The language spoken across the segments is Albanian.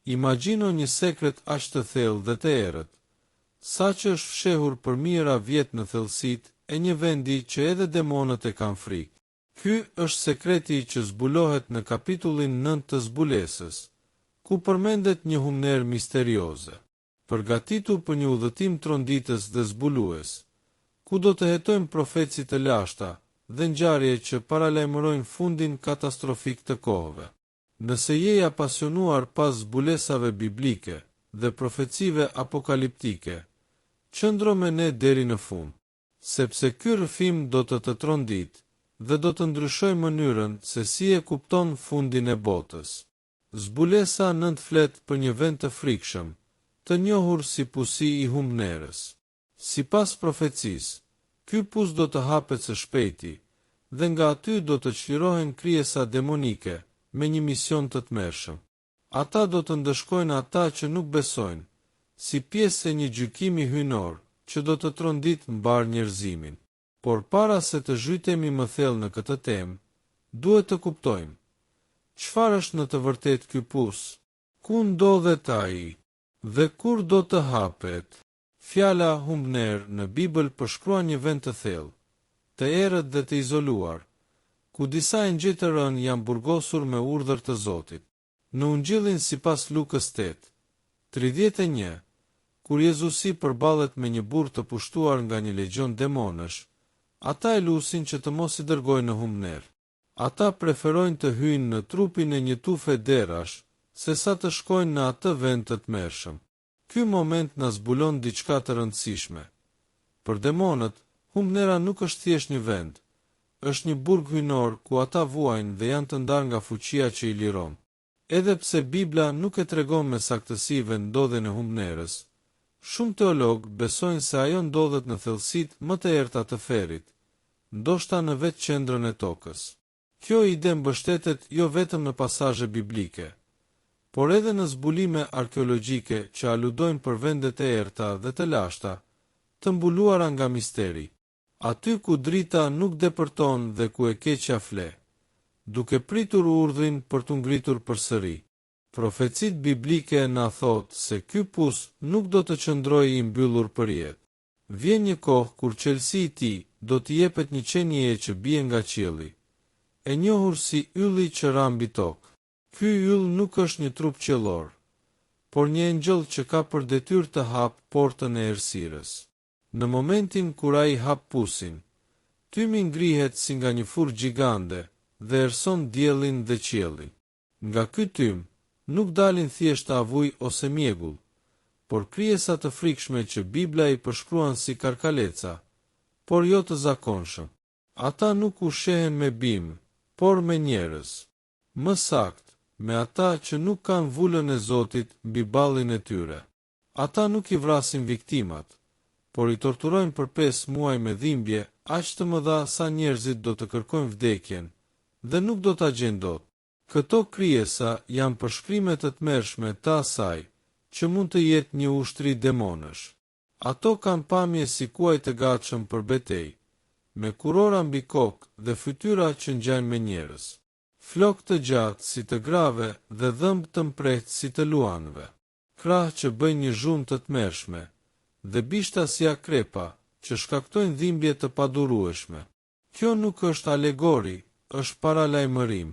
Imagjino një sekret aq të thellë dhe të errët, saqë është fshehur për mijëra vjet në thellësitë e një vendi që edhe demonët e kanë frikë. Ky është sekreti që zbulohet në kapitullin nëntë të Zbulesës, ku përmendet një humnerë misterioze. Përgatitu për një udhëtim tronditës dhe zbulues, ku do të hetojmë profeci të lashta dhe ngjarje që paralajmërojnë fundin katastrofik të kohëve. Nëse je i apasionuar pas zbulesave biblike dhe profecive apokaliptike, qëndro me ne deri në fund. Sepse ky rrëfim do të të tronditë dhe do të ndryshojë mënyrën se si e kupton fundin e botës. Zbulesa nëntë flet për një vend të frikshëm, të njohur si Pusi i Humbnerës. Sipas profecisë, ky pus do të hapet së shpejti dhe nga aty do të çlirohen krijesa demonike me një mision të tmerrshëm. Ata do të ndëshkojnë ata që nuk besojnë, si pjesë e një gjykimi hyjnor që do të tronditë mbarë njerëzimin. Por para se të zhytemi më thellë në këtë temë, duhet të kuptojmë, Çfarë është në të vërtetë ky pus? Ku ndodhet ai? Dhe kur do të hapet? Fjala humbnerë në Bibël përshkruan një vend të thellë, të errët dhe të izoluar, ku disa engjëj të rënë janë burgosur me urdhër të Zotit. Në Ungjillin sipas Lukës tetë, 31, kur Jezusi përballet me një burrë të pushtuar nga një legjion demonësh, ata e lusin që të mos i dërgojë në humbnerë. Ata preferojnë të hyjnë në trupin e një tufe derrash, sesa të shkojnë në atë vend të tmerrshëm. Ky moment na zbulon diçka të rëndësishme. Për demonët, humbnera nuk është thjesht një vend, është një burg hyjnor ku ata vuajnë dhe janë të ndarë nga fuqia që i liron. Edhe pse Bibla nuk e tregon me saktësi vendndodhjen e humbnerës, shumë teologë besojnë se ajo ndodhet në thellësitë më të errëta të ferrit, ndoshta në vetë qendrën e tokës. Kjo ide mbështetet jo vetëm në pasazhe biblike, por edhe në zbulime arkeologjike që aludojnë për vende të errëta dhe të lashta, të mbuluara nga misteri. Aty ku drita nuk depërton dhe ku e keqja fle, duke pritur urdhrin për t'u ngritur përsëri. Profecitë biblike na thotë se ky pus nuk do të qëndrojë i mbyllur përjetë. Vjen një kohë kur çelësi i tij do t'i jepet një qenieje që bie nga qielli, e njohur si ylli që ra mbi tokë. Ky yll nuk është një trup qiellor, por një engjëll që ka për detyrë të hapë portën e errësirës. Në momentin kur ai hap pusin, tymi ngrihet si nga një furrë gjigande dhe errëson diellin dhe qiellin. Nga ky tym, nuk dalin thjesht avuj ose mjegull, por krijesa të frikshme që Bibla i përshkruan si karkaleca, por jo të zakonshëm. Ata nuk ushqehen me bimë, por me njerëz. Më saktë, me ata që nuk kanë vulën e Zotit mbi ballin e tyre. Ata nuk i vrasin viktimat, por i torturojnë për pesë muaj me dhimbje aq të mëdha sa njerëzit do të kërkojnë vdekjen dhe nuk do ta gjejnë dot. Këto krijesa janë përshkrime të tmerrshme të asaj që mund të jetë një ushtri demonësh. Ato kanë pamje si kuaj të gatshëm për betejë, me kurora mbi kokë dhe fytyra që ngjajnë me njerëz. Flokë të gjatë si të grave dhe dhëmbë të mprehtë si të luanëve. Krahë që bëjnë një zhurmë të tmerrshme dhe bishta si akrepa që shkaktojnë dhimbje të padurueshme. Kjo nuk është alegori, është paralajmërim.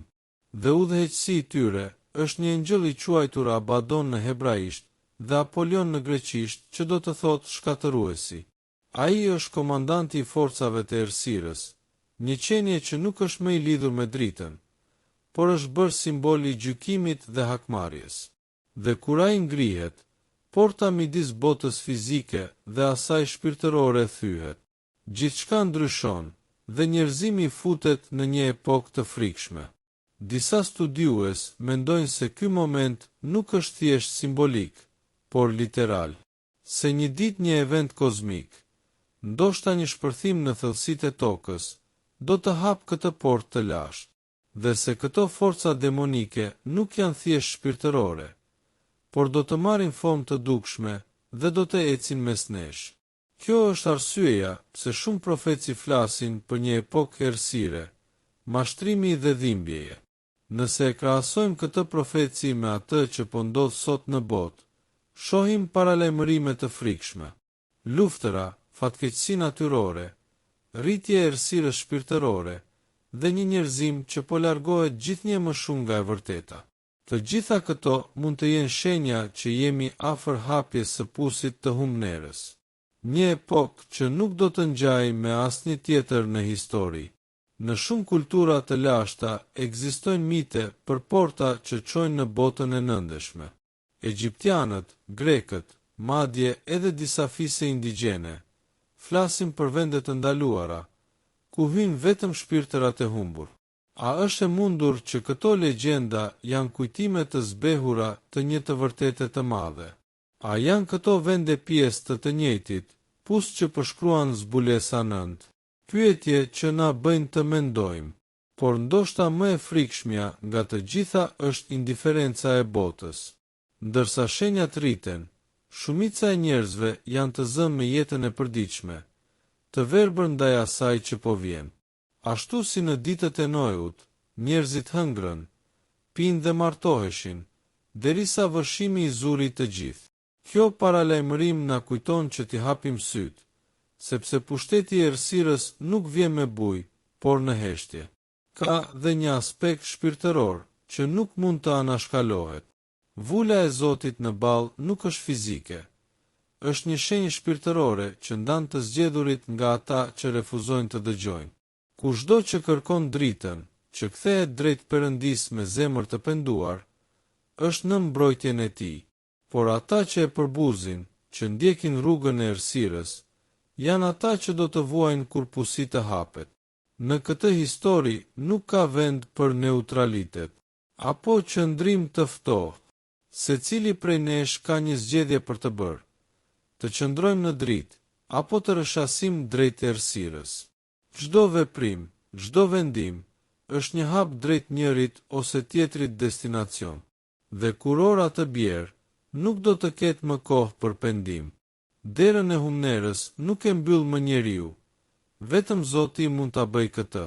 Dhe udhëheqësi i tyre është një engjëll i quajtur Abaddon në hebraisht dhe Apolion në greqisht që do të thotë shkatërruesi. Ai është komandanti i forcave të errësirës, një qenie që nuk është më i lidhur me dritën, por është bërë simbol i gjykimit dhe hakmarrjes. Dhe kur ai ngrihet, porta midis botës fizike dhe asaj shpirtërore thyhet. Gjithçka ndryshon dhe njerëzimi futet në një epokë të frikshme. Disa studiues mendojnë se ky moment nuk është thjesht simbolik, por literal. Se një ditë një event kozmik, ndoshta një shpërthim në thellësitë e tokës, do të hapë këtë portë të lashtë. Dhe se këto forca demonike nuk janë thjesht shpirtërore, por do të marrin formë të dukshme dhe do të ecin mes nesh. Kjo është arsyeja pse shumë profeci flasin për një epokë errësire, mashtrimi dhe dhimbjeje. Nëse e krahasojmë këtë profeci me atë që po ndodh sot në botë, shohim paralajmërime të frikshme. Luftëra, fatkeqësi natyrore, rritje e errësirës shpirtërore dhe një njerëzim që po largohet gjithnjë e më shumë nga e vërteta. Të gjitha këto mund të jenë shenja që jemi afër hapjes së pusit të humnerës. Një epokë që nuk do të ngjajë me asnjë tjetër në histori. Në shumë kultura të lashta ekzistojnë mite për porta që çojnë në botën e nëndheshme. Egjiptianët, grekët, madje edhe disa fise indigjene, flasin për vende të ndaluara, ku hyjnë vetëm shpirtërat e humbur. A është e mundur që këto legjenda janë kujtime të zbehura të një të vërtete të madhe? A janë këto vende pjesë të të njëjtit pus që përshkruan Zbulesa 9? Pyetje që na bëjnë të mendojmë. Por ndoshta më e frikshmja nga të gjitha është indiferenca e botës. Ndërsa shenjat rriten, shumica e njerëzve janë të zënë me jetën e përditshme, të verbër ndaj asaj që po vjen. Ashtu si në ditët e Noeut, njerëzit hëngrën, pinë dhe martoheshin, derisa vërshimi i zuri të gjithë. Kjo paralajmërim na kujton që t'i hapim sytë, sepse pushteti i errësirës nuk vjen me bujë, por në heshtje. Ka dhe një aspekt shpirtëror që nuk mund të anashkalohet. Vula e Zotit në ballë nuk është fizike. Është një shenjë shpirtërore që ndan të zgjedhurit nga ata që refuzojnë të dëgjojnë. Kushdo që kërkon dritën, që kthehet drejt Perëndisë me zemër të penduar, është nën mbrojtjen e Tij. Por ata që e përbuzin, që ndjekin rrugën e errësirës, janë ata që do të vuajnë kur pusi të hapet. Në këtë histori nuk ka vend për neutralitet. Apo qëndrim të ftohtë. Secili prej nesh ka një zgjedhje për të bërë, të qëndrojmë në dritë, apo të rrëshqasim drejt errësirës. Çdo veprim, çdo vendim, është një hap drejt njërit ose tjetrit destinacion. Dhe kur ora të bjerë, nuk do të ketë më kohë për pendim. Derën e humnerës nuk e mbyll më njeriu. Vetëm Zoti mund ta bëjë këtë.